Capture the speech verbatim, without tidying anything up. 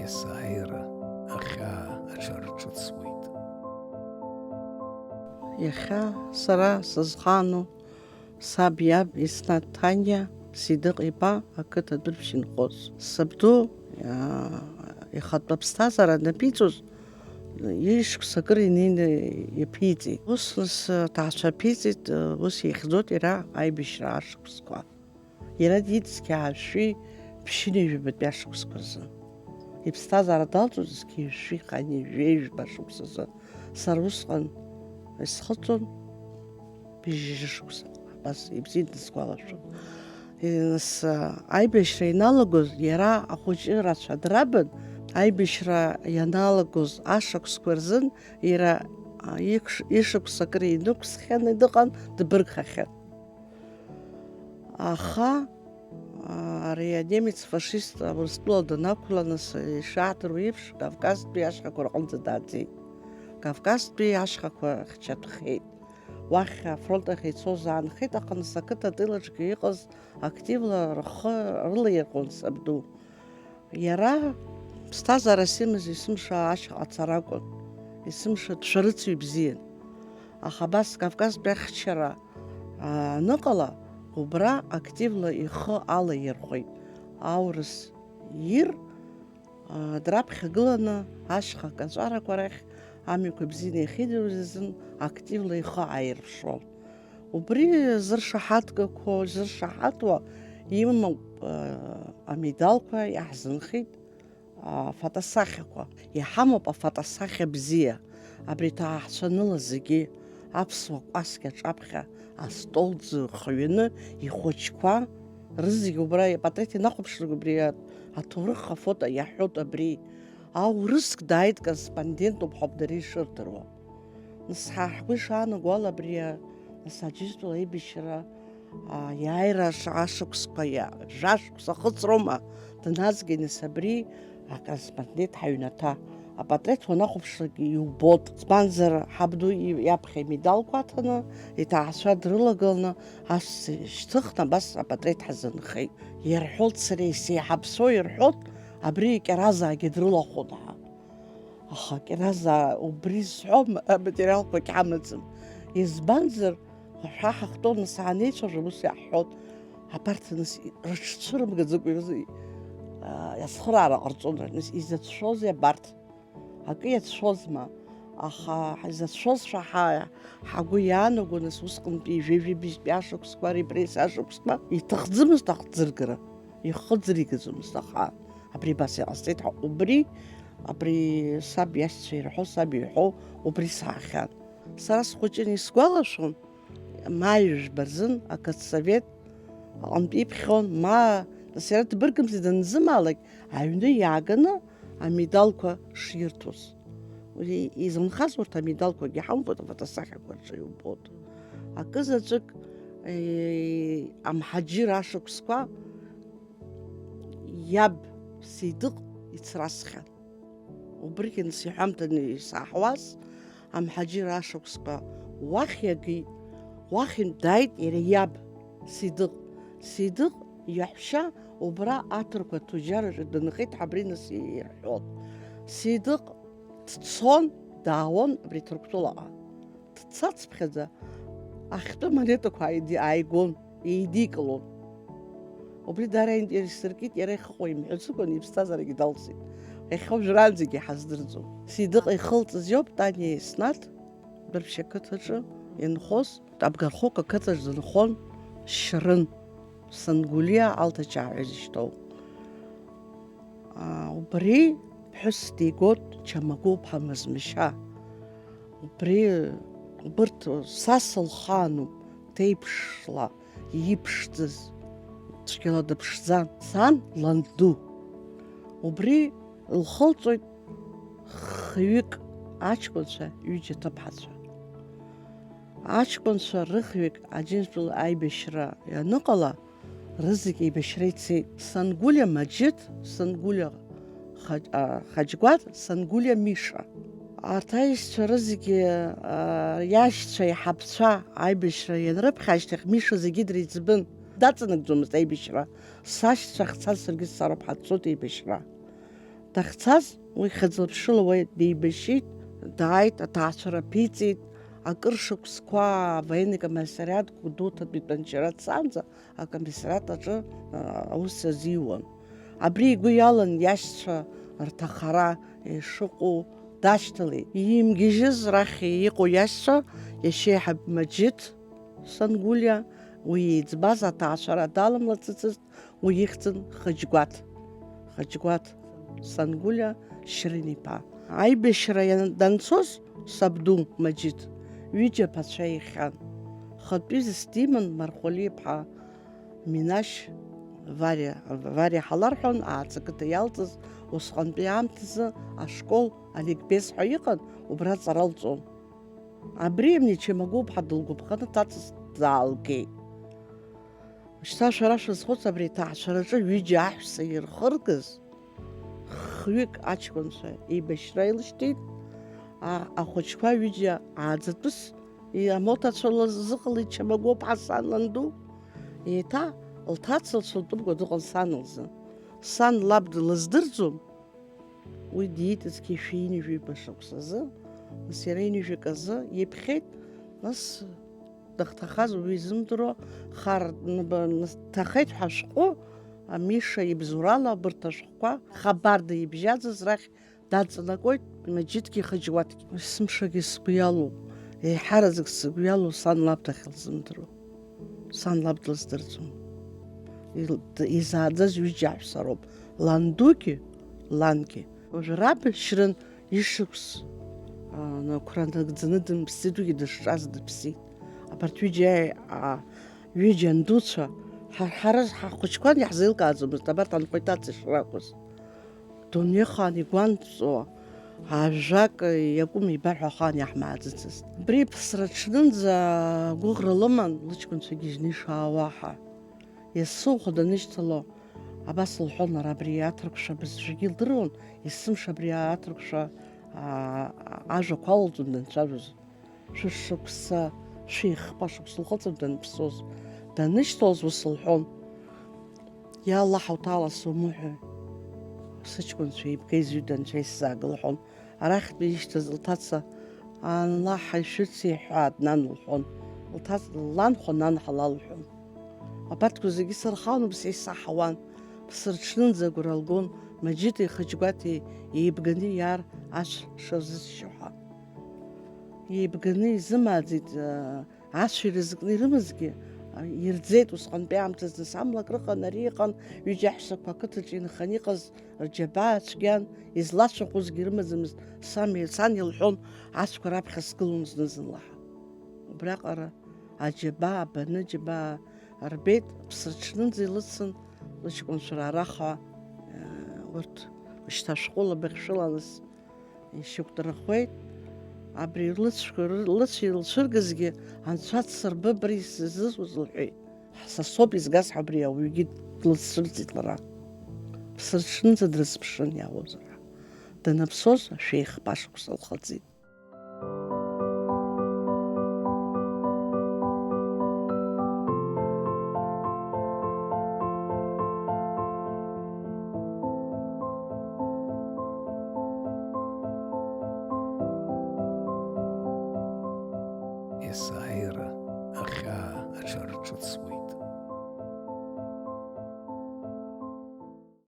есааира ахьаа аҽарҿыцуеит. Иахьа сара сызхану саб иаб Еснаҭ Ҭаниа Сидыҟ иԥа ақыҭа Дәырԥшь инхоз. Сабду, аа, ихатә аԥсҭазаара анапиҵоз, ишықәса акыр инеины иаԥиҵеит. Ус нас аҭаацәа аԥиҵеит, ус ихьӡоит иара аибашьра ашықәсқәа. Иара диит зқьи ԥшьынҩажәи жәабатәи ашықәсқәа рзы. Иԥсҭазаара далҵуеит зқьи жәшәи хынҩажәи жәба шықәсазы. Сара усҟан исхыҵуан быжьжьы шықәса. Абас ибзиан дысгәалашәон. Нас, аибашьра ианалагоз, иара ахәыҷы рацәа драбын, аибашьра ианалагоз ашықәсқәа рзын иара, а, икш-, ишықәса акыр инықәсхьаны дыҟан, дбыргхахьан. Аха, а, ари анемец фашист Урыстәыла данақәла, нас, ишаадыруа еиԥш, Кавказтәи ашьхақәа рҟынӡа дааӡеит. Кавказтәи ашьхақәа хьчатәхеит. Уахь афронт ахь ицоз аанхеит, аха нас ақыҭа тылаҿгьы иҟаз активла рхы рылаирҟәуан сабду. Иара ԥсҭазаарас имаз есымша ашьха ацара акәын, есымша дшәарыцаҩ бзиан. Аха абас Кавказтәи ахьчара, а, аныҟала, убра активла ихы алаирхәеит. Аурыс ир, а, драԥхьагыланы ашьха акаҵәарақәа рахь амҩақәа бзианы иахьидыруаз азын активла ихы ааирԥшуан. Убри зыршаҳаҭгақәо, зыршаҳаҭуа имоуп, а, амедалқәа иаҳзынхеит. Афотосахьақәа. Иҳамоуп афотосахьа бзиа. Абри аҭаацәа аныла зегьы аԥсуа кәасқьа аҿаԥхьа астол ӡы хҩаны ихәыҷқәа рызегь убра апатреҭ инахәаԥшрагь убри аҭоурых афото иаҳәоит абри. Аурыск дааит, корреспондентуп ҳәа дара ишырдыруа. Нас ҳа ҳгәы ишаанаго ала абри, а, нас Аџьынџьтәыла аибашьра, а, иааира аша-, ашықәсқәа иа-, жәашықәса ахыҵроума даназгеи, нас абри акорреспондент ҳаҩнаҭа апатреҭ уанахәаԥшлак иубоит. Избанзар, ҳабду и-, иаԥхьа имедалқәа аҭаны, иҭаацәа дрылагыланы, ас шьҭыхны абас апатреҭ ҳазынхеит. Ирҳәоит, сара исеиҳаԥсо ирҳәоит, абри Кьаразаагьы дрылахәын ҳәа. Аха Кьаразаа убри зҳәом, аматериалқәагь ҳамаӡам. Избанзар, ҳа ҳахьтәоу нас ҳанеицәажәо ус иаҳҳәоит, абарҭ нас рыҽцәырымгаӡакәа ирзы, а, ацхыраара ҟарҵон, нас изацәшәозеи абарҭ? Акы иацәшәозма, аха изацәшәозшәа ҳа-, ҳагәы иаанаго, нас усҟантәи ҩажәи бжьтәи ашықәсқәа, арепрессиа ашықәсқәа, иҭахӡамызт ахҭӡыргара, ихы ӡыригаӡомызт, аха абри абас иҟасҵеит ҳәа. Убри, абри саб иашьцәа ирҳәо, саб иҳәо, убри саахьан. Сара схәыҷын, исгәалашәон, маи жәба рзын ақыҭсовет аҟынтә иԥхьон, ма, нас иара дбыргымзи данзымаалак, аҩны иааганы амедалқәа ширҭоз. Уи изынхаз урҭ амедалқәагьы ҳамбоит, афотосахьақәа рҿы иубоит. Акы заҵәык, е, амҳаџьыр ашықәсқәа иаб Сеидыҟ ицрасхьан. Убригьы нас иҳәамҭаны исаҳауаз, амҳаџьыр ашықәсқәа уахь иагеит, уахьынтә дааит иара иаб, Сидыҟ. Сидыҟ иаҳәшьа убра аҭырқәа ҭуџьараҿы дынхеит, ҳәа абри нас ирҳәон. Сидыҟ дцон, даауан абри Ҭырқәтәылаҟа. Дцацыԥхьаӡа, ахьтәы амонетақәа ааиди-, ааигон, еидикылон. Убри даара аинтерес сыркит, иара ихаҟа имҳәаӡакәан иԥсҭазаарагьы далҵит. Иахьа уажәраанӡагьы иҳаздырӡом. Сидыҟ ихылҵыз иоуп Таниа Еснаҭ Дәырԥшь ақыҭаҿы инхоз, Абгархәык ақыҭаҿ дынхон Шьрын, Сангәлиа Алҭачаа ҳәа изышьҭоу. Аа, убри ԥҳәыс дигоит Чамагәыԥҳа Мызмышьа. Убри, убырҭ са сылхаануп, ҭеиԥшла иԥшӡаз, цәгьала дыԥшӡан, сан ланду. Убри лхылҵоит хҩык аҷкәынцәа, ҩыџьа ҭыԥҳацәа. Аҷкәынцәа рыхҩык Аџьынџьтәыла аибашьра ианыҟала, рызегь еибашьра ицеит. Сангәлиа Маџьыҭ, Сангәлиа Ха-, а, Хаџьгәаҭ, Сангәлиа Миша. Арҭ аишьцәа рызегьы, а, иашьцәа, иҳаԥцәа аибашьра ианрыԥхьа ашьҭахь, Миша зегьы дреиҵбын. Даҵанакӡомызт аибашьра. Сашьцәа ахьцаз саргьы сцароуп, ҳаццоит еибашьра. Дахьцаз, уи хьыӡла-ԥшыла уа деибашьит, дааит, аҭаацәара ԥиҵеит, акыр шықәсқәа авоенный комиссариат Гәдоуҭатәи тәанчара дцанӡа, акомиссариат аҿы, а, аус азиуан. Абри игәы иалан иашьцәа рҭахара ишыҟоу дашьҭалеит. Имгьежьыз рахь иҟоу иашьцәа, иашьеиҳаб Маџьыҭ Сангәлиа, уи иӡбаз аҭаацәара даламлацыцызт, уи ихьӡын Хыџьгәаҭ. Хыџьгәаҭ Сангәлиа Шьрын-иԥа. Аибашьра иан-, данцоз, сабду Маџьыҭ ҩыџьа аԥацәа ихьан. Хатәы зыс диман Мархәали-иԥҳа Минашь Вариа, Вариа ҳаларҳәон, Аацы ақыҭа иалҵыз, усҟантәи аамҭазы ашкол аликбез ҳәа иҟан, убра аҵара лҵон. Абри Амни Чамагәыԥҳа дылгәаԥханы дҭацас даалгеит. Шьҭа шәара шәазхәыц, абри аҭаацәараҿы ҩыџьа аҳәса ирхыргаз, хҩык аҷкәынцәа еибашьра илшьҭит, а-, ахәыҷқәа ҩыџьа ааӡатәыс и-, амоҭацәа лазыҟалеит Чамагәыԥҳа сан ланду. Еиҭа лҭаца лцәалтәымкәа дыҟан сан лзы. Сан лаб длыздырӡом, уи диит зқьи шәи ҩынҩажәи жәаба шықәсазы, нас иара ҩынҩажәи аказы иԥхьеит, нас дахҭахаз уи изымдыруа, хар ныба-, нас дҭахеит ҳәа ашәҟәы, Миша ибзоурала абарҭ ашәҟәқәа хабарда ибжьаӡыз рахь даҵанакуеит Маџьыҭгьы Хыџьгәаҭгьы. Есымшагьы сгәы иалоуп, еиҳараӡак сгәы иалоу сан лаб дахьылзымдыруа. Сан лаб длыздырӡом. Ил-, д-, изааӡаз ҩыџьа аҳәса роуп, лан дугьы, лангьы. Уажә раб Шьрын ишықәс, а, нақәра нагӡаны дымԥсит, уигьы дышҿаз дыԥсит. Абарҭ ҩыџьа, а, ҩыџьа андуцәа, ҳа-, ҳара ҳахәыҷқәан иаҳзеилкааӡомызт, абарҭ анхәа иҭаца ишракәыз. Дунеихаан игәамҵуа, ажәак иакәым ибар ҳәа ахаан иаҳмааӡыцызт. Абри ԥсра ҽнынӡа гәыӷра лыман, лыҷкәынцәа гьежьны ишаауа ҳәа. Есыхәа данышьҭало, абас лҳәон, лара абри аҭырқәшәа бызшәагьы лдыруан, есымша абри аҭырқәшәа, аа, ажәақәа алалҵон данцәажәоз. Шәышықәса, шәихԥа шықәса лхыҵын данԥсоз, данышьҭалоз ус лҳәон, иа Аллаҳ уҭаала сумыҳәа, сыҷкәынцәа еибга изҩыда анцәа исзаага лҳәон. Арахьтәи ишьҭаз лҭаца, Аллаҳ ишәыцеи ҳәа днан лҳәон. Лҭац-, ланхәа нан ҳалал лҳәон. Абарҭқәа зегьы сырхаан, убас исаҳауан. Ԥсырҽнынӡа агәра лгон, Маџьыҭи Хыџьгәаҭи еибганы иаар ашә шырзыччо ҳәа. Еибганы изымааӡеит, аа, ашә ирызкны ирымазгьы, аа, ирӡеит усҟантәи аамҭазы, нас амлак рыҟан, ари ыҟан, ҩыџьа аҳәсақәа ақыҭаҿы инханы иҟаз рџьабаа цәгьан, излацәаҟәозгьы рымаӡамызт, сами-, сан илҳәон, ацәқәа раԥхьа сгылон зны-зынла ҳәа. Убраҟара аџьабаа баны, џьабаа рбеит, ԥсырҽнынӡа илыцын, лыҷкәынцәа рараха, э, урҭ шьҭа шәҟәыла быхьшәылалас ишьақәдырӷәӷәеит. Абри лыцәқәа ры-, лыцәа илцәыргазгьы, Анцәа дсырба, абри сзызуз, лҳәеит. Са соуп изгаз ҳәа абри ауаҩгьы длыцәцәырҵит лара. Ԥсырҽнынӡа дрызԥшын иаауазар ҳәа. Даныԥсоз шәеихԥа шықәса лхыҵит. Есааира ахьаа аҽарҿыцуеит.